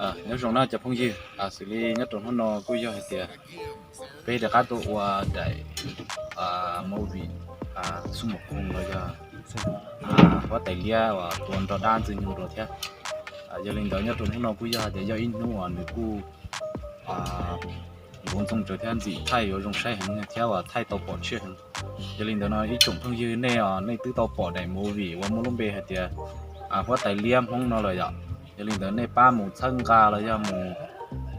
Nyob zoo na cov phooj ywg, xws li nyob rau hnub no kuj yog hais tias peb rov qab tuaj ua daim movie xub mus koog los yog huab tais liab uas tua nrog dab ntxwg nyoog rau thiab. Yog li ntawd nyob rau hnub no kuj yog hais tias yog ib hnub uas nws kuj ntuv ntxoog tsawv thiab ntxim thaij yuav zoo saib heev thiab uas thaij tau pom tshiab heev. Yog li ntawd no ib tsoom phooj ywg nej os, nej twb tau pom daim movie uas muaj lub npe hais tias huab tais liab hmoob no lawm yom. Yog li ntawd nej pab mus txhawb nqa los yog mus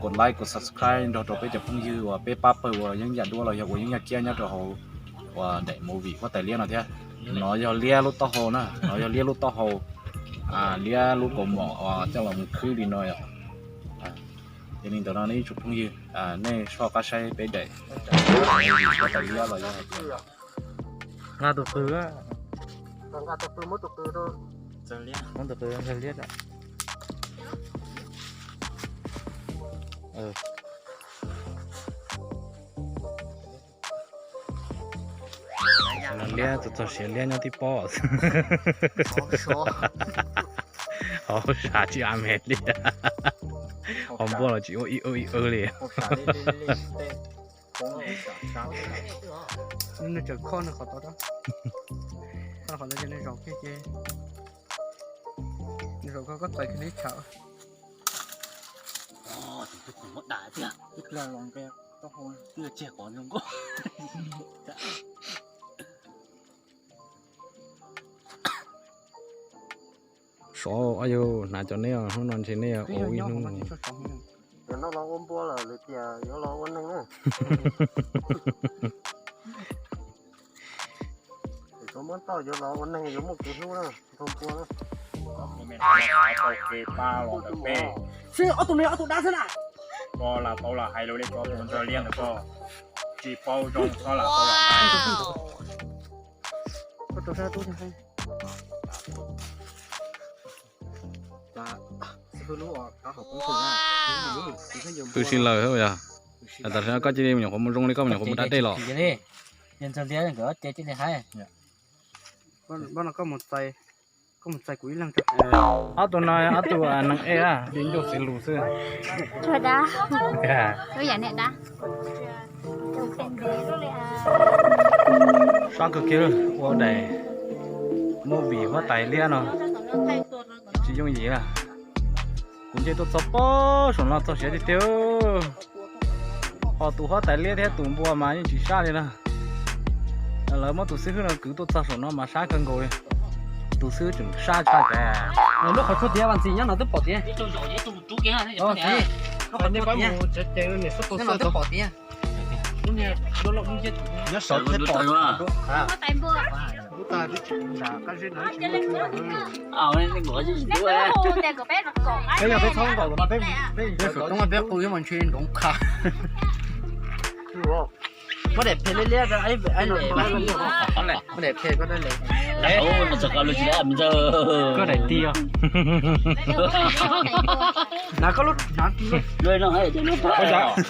kos like kos subscribe nrog rau peb cov phooj ywg uas peb pab pawg ua yeeb yam duab los yog ua yeeb yam kiab nyob rau hauv uas daim movie huab tais liab no thiab. Nov yog liab lub taub hau na, nov yog liab lub taub hau, liab lub kaus mom uas coj los mus khwb li no yom. Yog li ntawd no nej ib tsoom phooj ywg, nej soj qab saib peb daim huab tais liab los yog nqa tus qws, nqa tus qws, muab tus qws, muab tus qws ntxawg liab. Liab txog txog siav liab nyob tib pob. Hauv sam tsis a me li, hauv npua los tsis ua ib ib li. Nws tseem kho nws qhov tod, kho qhov ntawd ces nws zaum kiag ces nws zaum koj txais kiag neb tshav. Muab dam tiag, ib pliag los nqe taub hau twb tseg qhov zoo nkauj. Sov, yog hnav cov neb hnub no ntshe neb ua ib hnub. Cov no los ua npua lawm lawv tias yuav los ua neeg na. Tsuas muab tau yuav los ua neeg yuav muaj kev hlub na, nrog npua na. Xwb ob tug no yog ob tug dab xwb na. Koj lam tau lam hais lus li koj tus ntxawg liab ntawd koj tsis paub zoo koj lam tau lam hais. Twb sib laws thiab yog. Tam sim no koj cia li me nyuam qhuav mus zoo li koj me nyuam qhuav mus da dej los. Ob tug no ob tug neeg ej, li ncauj txiv lus xwb. Sab kawg kiag ua daim movie huab tais liab no tsis yooj yim. Kuv nce tuaj txog pob saum no txog siav tiag tiag. Ho tus huab tais liab thiab tus npua mas yeej tsis sab li na. Lawv muab tus xib hwb no kwv tuaj txog saum no mas sab kawg nkaus li. Tus xib hwb tseem sab tshaj cov. Lub qhov tsua tias vas ntxim nyob no twb pom tias. Nyob no twb pom tias. Nyob saud thiaj pom. Peb yog peb txhob nkaum los mas peb, peb toob peb qw mas ntshe nrov qha. Muab daim phem liab liab, muab daim phem koj dab le. Koj daim ti os.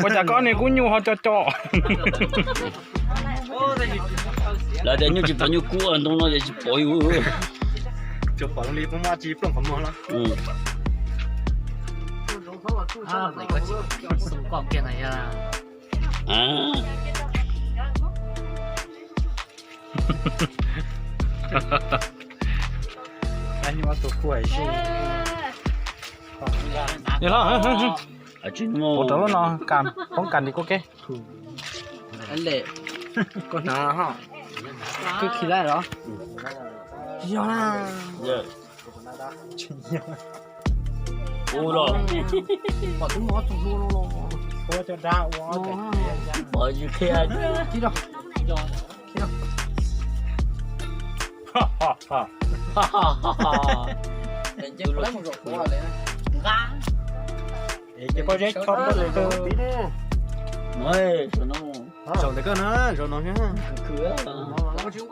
Ua cas koj niag kub nyuj ho co co. Lawv tias nyuj tsis pom nyuj kub, ntoo no ces tsis pom yus. Tsuas pom li peb muab tsis plooj qhov muag los. Ua rau lub no poob kas li kuj kev. Koj hnav ho, koj khi lawm los? Yog na. Pom tub muaj ob tug hlua no los. Pom yus qhia. Ces koj zeb tso rau. Zaum ntawm koj na, zaum no. Ces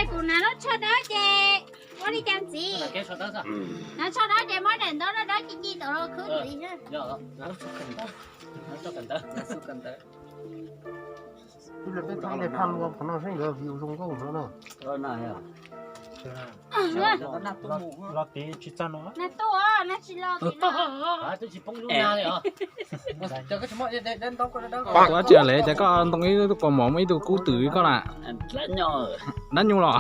kuv hnav lub tsho dawb ces ua li cas ntxiv? Hnav tsho dawb ces muab daim ntaub dawb dawb ci ci tau los khwb ntxiv. Ib pliag peb txhob nce phaj lua qhov no seb nkawd view zoo nkauj no na. Los tid tsis txaj no. Tus dab tsi lawm ces koj tsis muaj ntoo ib tug kaus mom muaj ib tug kub twm koj na. Dab nyuj los?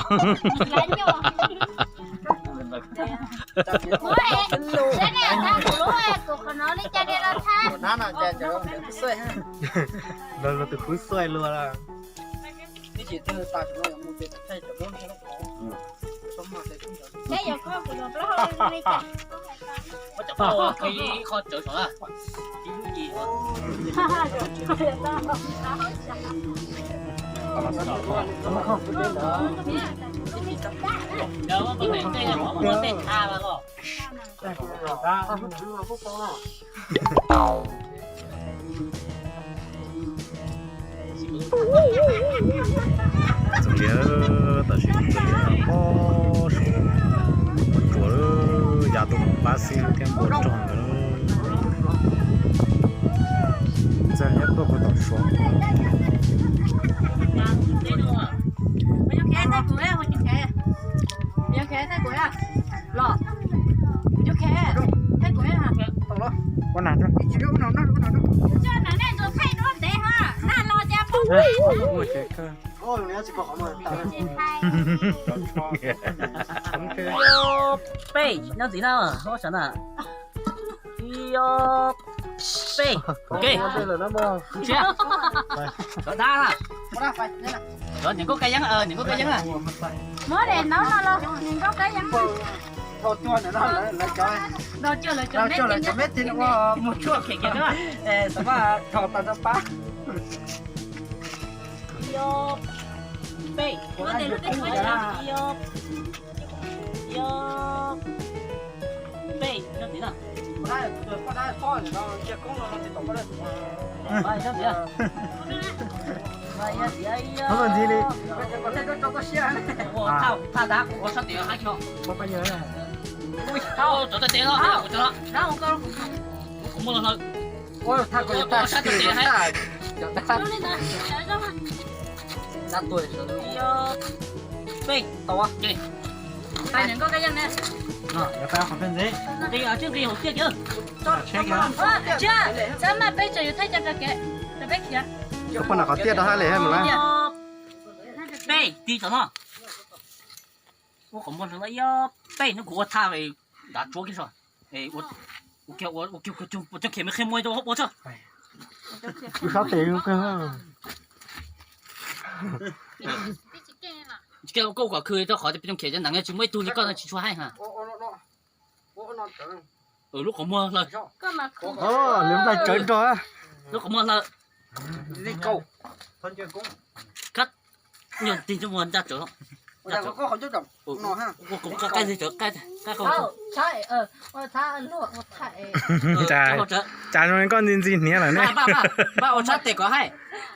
Los tus kub xuaij luag. Txog li, tam sim no txog li pob suav, tsuas ya tuaj mus pab xib thiab npua rog ntawd. Txog li tuaj puag tom suav. Peb, nyob ntxiv na, ob sawv na. Ib, ob, peb. Ok. Cov dab na. Cov niam nkauj kab yeeb, niam nkauj kab yeeb na. Muab daim no no los, niam nkauj kab yeeb. Cov me tib ua muag tshuaj. Xav mas dhau tau rau pab. Ib, ob, peb. Muab daim lub teb ua ib, ob, ib, ob, peb, nyob ntxiv na. Thab ntxiv li. Thaj dab kuv ua sab tim hab no. Thab, cov tes los, kuv muaj los hlawv. Ua sab tim hab. Peb, tau. Tsis, txawm mas peb tseem yuav thaij cov kev, peb khiav. Koj poj niam qhov tiaj rau hab li hab mus lawm. Peb, tig tau no. Ua qhov muag hlawv ib, ob, peb, hnub kuv ua thaj dav tsuav kiag so. Ua kiag cov khiav me qhia muag rau hauv ua tso. Kuv sab tes kawg. Koj kom khw rau qhov peb cov khiav cov nees tsis muaj ib tug li koj no tsis tshua haib ha. Lub qhov muag hlawv. Lub nplaig tsawv nrog. Lub qhov muag hlawv. Kab nyuag tig coj muag ncaj tsawv. Cas zoo li koj ntxi ntxi hniav lawm ne. Pab ua tshab tes kom haib.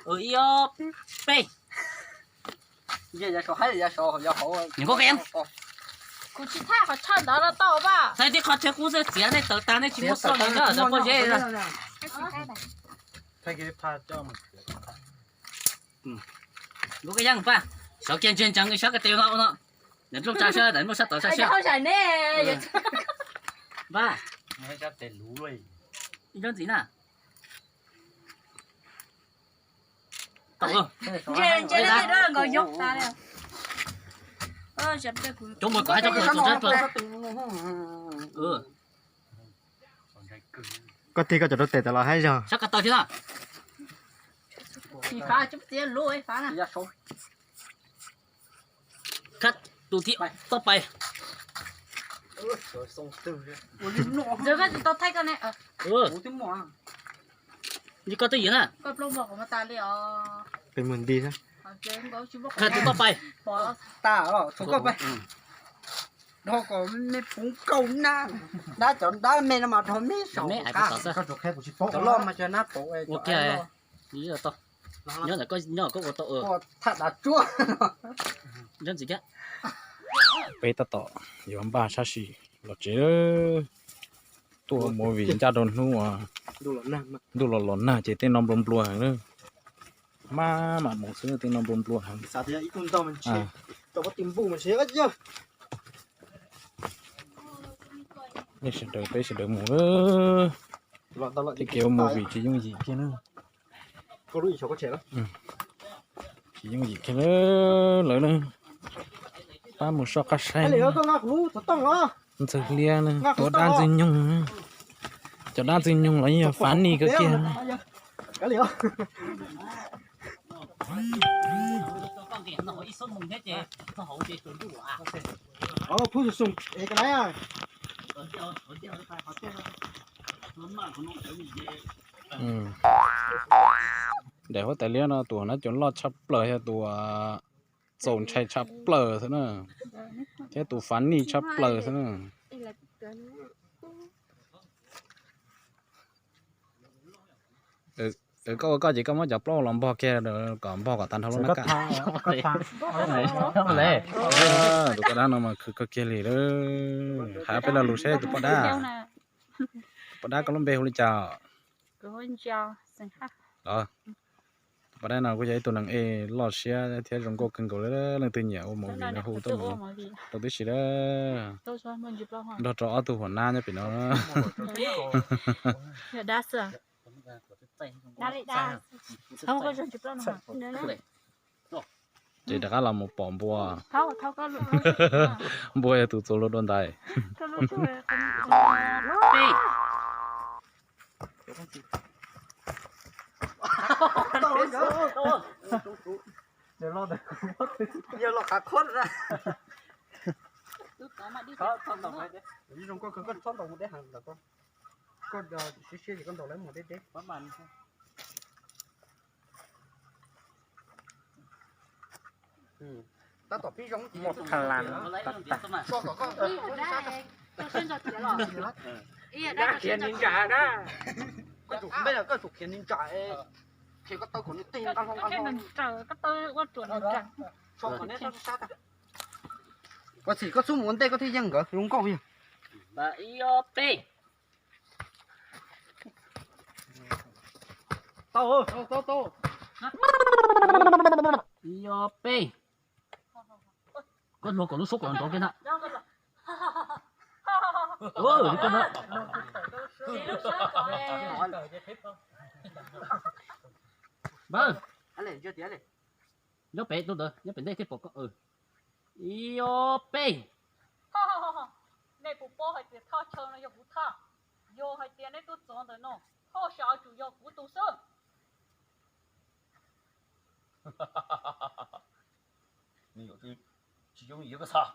Ib, ob, peb. Niam nkauj kab yeeb. Kuv tsis thaij qhov chaw ntawd los tau pab. Thaij tib qho chaw qub xwb, txiav nej tawv tag nej tsis muaj xoj li na, tawv pob zeb na. Nkauj kab yeeb pab, sawv kiag ntsia ntsees sab ko taw no no. Nws nplooj tsa sab, nws nplooj sab tod sab sab. Pab. Ib zaug ntxiv na. Cov muag kom haib tso, kom tso. Koj tig koj cov rau tes tas los haib zog. Sab ko taw thiab na. Kab tus thib toj pais. Li koj twb yim na. Peb mus nti. Kab tus toj pais. Dhau kom me puv nkaus na. Dab cov dab me no mas dhau me saum. Cov loj mas cov nab puv. Ua kiag. Nyob ntawm koj, nyob koj ua tau. Thaj dav tsuab. Nyob ntxiv thiab. Peb tab tom yuav npaj sab sim los tsev. Tuaj ua movie ncaj rau hnub ntuj los los nag ces tej no nplua nplua heev. Maj mam mus xwb tej no nplua nplua heev. Xav tias ib tug ntog mas ntshe rau pob tw npuj mas ntshe yog Nej sawv daws peb sawv daws mus lawm. Tej kev ua movie tsis yooj yim kiag na. Tsis yooj yim kiag lawm na. Pab mus soj qab saib. Ntxawg Liab na, tua dab Ntxwg Nyoog. Cov dab Ntxwg Nyoog los yeej yog funny kawg kiag. Daim huab tais liab no tus uas nab cov loj tshaj plaws yog tus uas txaus ntshai tshaj plaws xwb na, thiab tus funny tshaj plaws xwb na. Koj ua koj ces koj muab cov plaub los npog kiag kom npog kom tag nrho lub nab kaj. Tus poj dab no mas khwv kawg kiag li lawm. Hais peb lo lus seb tus poj dab, tus poj dab koj lub npe hu li cas? Tus poj dab no kuj yog ib tug neeg ej loj siab thiab zoo nkauj kawg nkaus li, leej twg nyiam ua movie no hu tuaj mus rau tib si lawm. Nrog rau ob tug huam nab nyob pem no. Ces rov qab los mus pom npua. Npua yog tus txuas lus dua ntais. Koj siab siab ces koj ntaus lawv mus deb deb. Tab tom pib zoo. Koj tsum khiav ni ntsam, koj tsum khiav ni ntsam, khiav koj taw kom nws tig nqa hlo nqa hlo. Koj xwb mus ua ntej koj thiaj yeej nkawd zoo nkauj yog. Tau, tau, tau. Ib ob peb. Koj hluas kom lub suab kom nrov kiag na. Npawg, nyob pem tus ntawd, nyob pem ntej thiaj pom koj. Ib ob peb. Nej puas paub hais tias thaj chaw no yog kuv thaj? Yog hais tias nej tuaj txog ntawm no, thaj sam tsum yog kuv tus xwb. Tsis yooj yim koj xav.